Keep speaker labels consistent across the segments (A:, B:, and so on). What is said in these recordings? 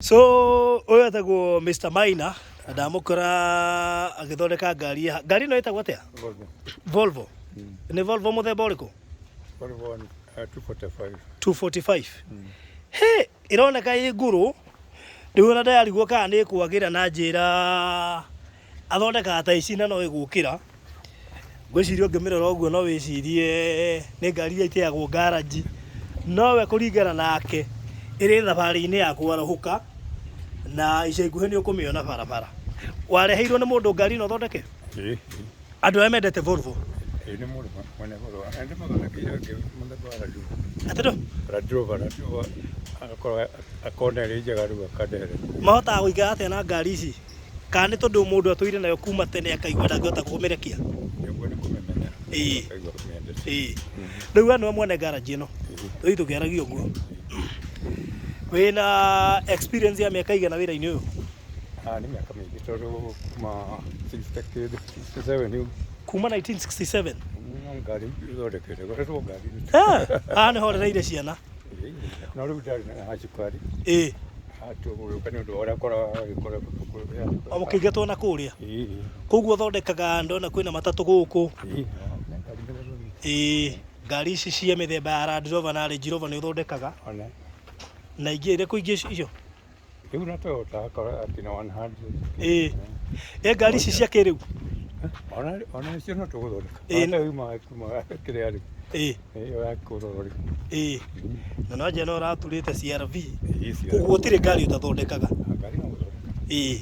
A: So ũyũ etagwo Mr Maina na ndamũkora agĩthondeka ngari ya ngari ĩno ĩtagwo atĩa?
B: Volvo.
A: Volvo. Nĩ Volvo mũthemba ũrĩkũ?
B: Volvo 245.
A: 245. He, ĩroneka ĩ ngũrũ. Rĩu ona ndayarigwo kana nĩ ĩkwagĩra na njĩra athondekaga ta ici na no ĩgũkĩra. Ngwĩciria ũngĩmĩrora ũguo no wĩcirie nĩ ngari iria iteagwo ngaranji, no we kũringana nake ĩrĩ thabarĩ-inĩ ya kwarahũka na ica ikuhĩ nĩ ũkũmĩona barabara. Wareheirwo nĩ mũndũ ngari ĩno ũthondeke?
B: Ĩĩ.
A: Andũ arĩa mendete Volvo.
B: Ĩĩ nĩ mũndũ mwene Volvo. Na ndĩmũthondekeire ĩngĩ mũthemba wa Land Rover.
A: Atĩ ndũ?
B: Land Rover, Land Rover agakorwo akona ĩrĩ njega rĩu akandehera.
A: Mahotaga gũikara atĩa na ngari ici? Kana nĩ tondũ mũndũ atũire nayo kuma tene akaigua ndangĩhota kũmĩrekia?
B: Nĩguo nĩ kũmĩmenyera.
A: Ĩĩ.
B: Akaigua kũmĩendete.
A: Ĩĩ. Rĩu we nĩwe mwene garage ĩno. Tũthiĩ tũkĩaragia ũguo. Wĩna experience ya mĩaka igana wĩra-inĩ ũyũ?
B: Ah, nĩ mĩaka mĩingĩ tondũ kuma 60 kĩndũ 67 rĩu.
A: Kuma 1967?
B: No ngari ithondekete, ngoretwo ngari-inĩ.
A: Haha nĩ horereire ciana.
B: No rĩu ndarĩ na cukari.
A: Ĩĩ.
B: Atũgũrũka nĩ ũndũ wa ũrĩa kũragĩkorwo.
A: O mũkĩingatwo na kũrĩa. Koguo ũthondekaga ndona kwĩna matatũ gũkũ. Ĩĩ. Ngari ici cia mĩthemba ya Land Rover na Range Rover nĩ ũthondekaga. Na ingĩ irĩkũ ingĩ icio?
B: Rĩu na Toyota akora atĩ na 100.
A: Ĩĩ. Ĩ ngari ici cia kĩrĩu?
B: Ona ona icio no tũgũthondeka.
A: Ĩĩ.
B: Ona yuma kuma kĩrĩa rĩ.
A: Ĩĩ.
B: Ĩyo ya kũrorwo rĩ.
A: Ĩĩ. Na no njĩra no ũraturĩte CRV.
B: Ĩĩ, CRV.
A: Koguo gũtirĩ ngari ũtathondekaga.
B: Ngari no gũthondeka.
A: Ĩĩ.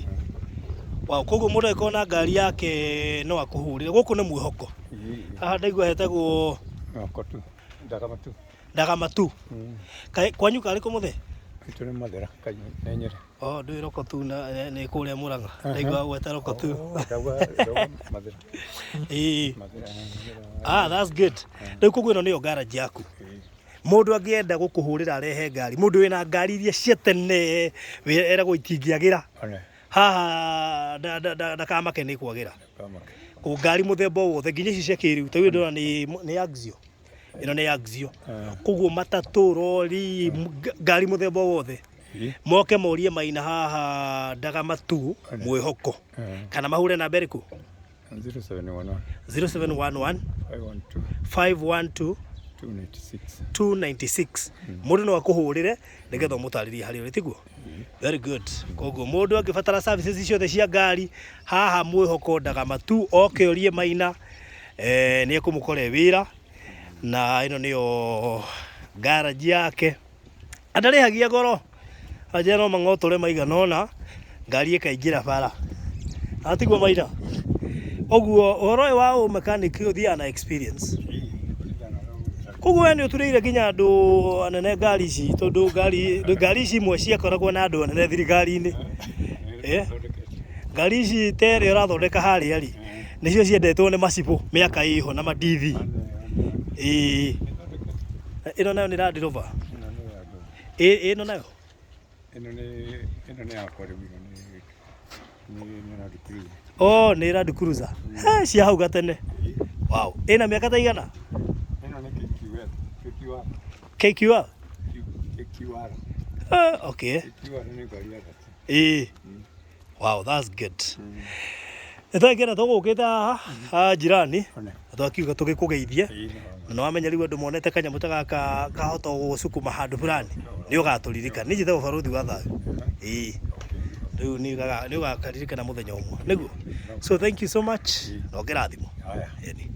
A: Wow, koguo mũndũ angĩkorwo na ngari yake no akũhũrĩre. Gũkũ nĩ mwĩhoko.
B: Ĩĩ.
A: Haha ndaigua hetagwo
B: Mwĩhoko tu. Ndagama tu.
A: Ndagamatu. Kaĩ kwanyu karĩ kũ mũthee?
B: Gwitũ nĩ Mathera, nĩ Nyĩrĩ.
A: Oh, ndũĩ Rokotu na nĩ kũrĩa Mũrang'a. Ndaigua gweta Rokotu.
B: Oh, ndauga ndauga Mathera.
A: Ĩĩ.
B: Mathera. Mathera.
A: Ah, that's good. Rĩu koguo ĩno nĩyo garage yaku.
B: Ĩĩ.
A: Mũndũ angĩenda gũkũhũrĩra arehe ngari, mũndũ wĩna ngari iria cia tene eragwo itingĩagĩra.
B: One.
A: Haha ndakamake nĩ kwagĩra.
B: Kamake.
A: Kũ ngari mũthemba o wothe nginya ici cia kĩrĩu ta rĩu ndĩrona nĩ nĩ Axio. Ĩno nĩ Axio. Koguo matatũ, rori, ngari mũthemba o wothe. Moke morie Maina haha Ndagamatu mwĩhoko. Kana mahũre namba ĩrĩkũ?
B: 0711
A: 0711
B: 512
A: 512
B: 296.
A: 296. Mũndũ no akũhũrĩre nĩgetha ũmũtarĩrie harĩa ũrĩ, tiguo? Very good. Koguo mũndũ angĩbatara services ciothe cia ngari haha mwĩhoko Ndagamatu oke orie Maina eh, nĩ ekũmũkora e wĩra na ĩno nĩyo garage yake. Andarĩhagia goro anja no mang'otore maigana ũna ngari ĩkaingĩra bara atigwo Maina. Ũguo ũhoro ũyũ wa ũmechanic ũthiaga na experience. Koguo we nĩ ũturĩire nginya andũ anene ngari ici tondũ ngari ngari ici imwe ciakoragwo na andũ anene thirikari-inĩ. Eh? Ngari ici ta ĩrĩa ũrathondeka harĩa rĩ, nĩcio ciendetwo nĩ macibũ mĩaka ĩho na ma DV. Ĩĩ. Ĩno nayo nĩ Land Rover.
B: Ĩno nĩ Land Rover.
A: Ĩ ĩno nayo?
B: Ĩno nĩ ĩno nĩ yakwa rĩu ĩno nĩ nĩ nĩ Land Cruiser.
A: Oh, nĩ Land Cruiser. He, cia hau gatene. Wow. Ĩna mĩaka ta igana?
B: Ĩno nĩ KQL. KQR.
A: KQR?
B: KQR.
A: Ah, okay.
B: KQR nĩ ngari ya thati.
A: Ĩĩ. Wow, that's good. Nĩ twakena tũgũkĩte haha haha jirani
B: One.
A: na twakiuga tũgĩkũgeithie
B: Ĩĩ
A: na nĩwamenya rĩu andũ monete kanyamũ ta gaka kahota gũgũcukuma handũ fulani nĩ ũgatũririkana. Niĩ njĩtagwo barũthi wa thayũ. Ĩĩ. Rĩu nĩ ũgakaririkana mũthenya ũmwe. Nĩguo? So thank you so much na ũkĩrathimwo.
B: Haya.
A: Ĩni.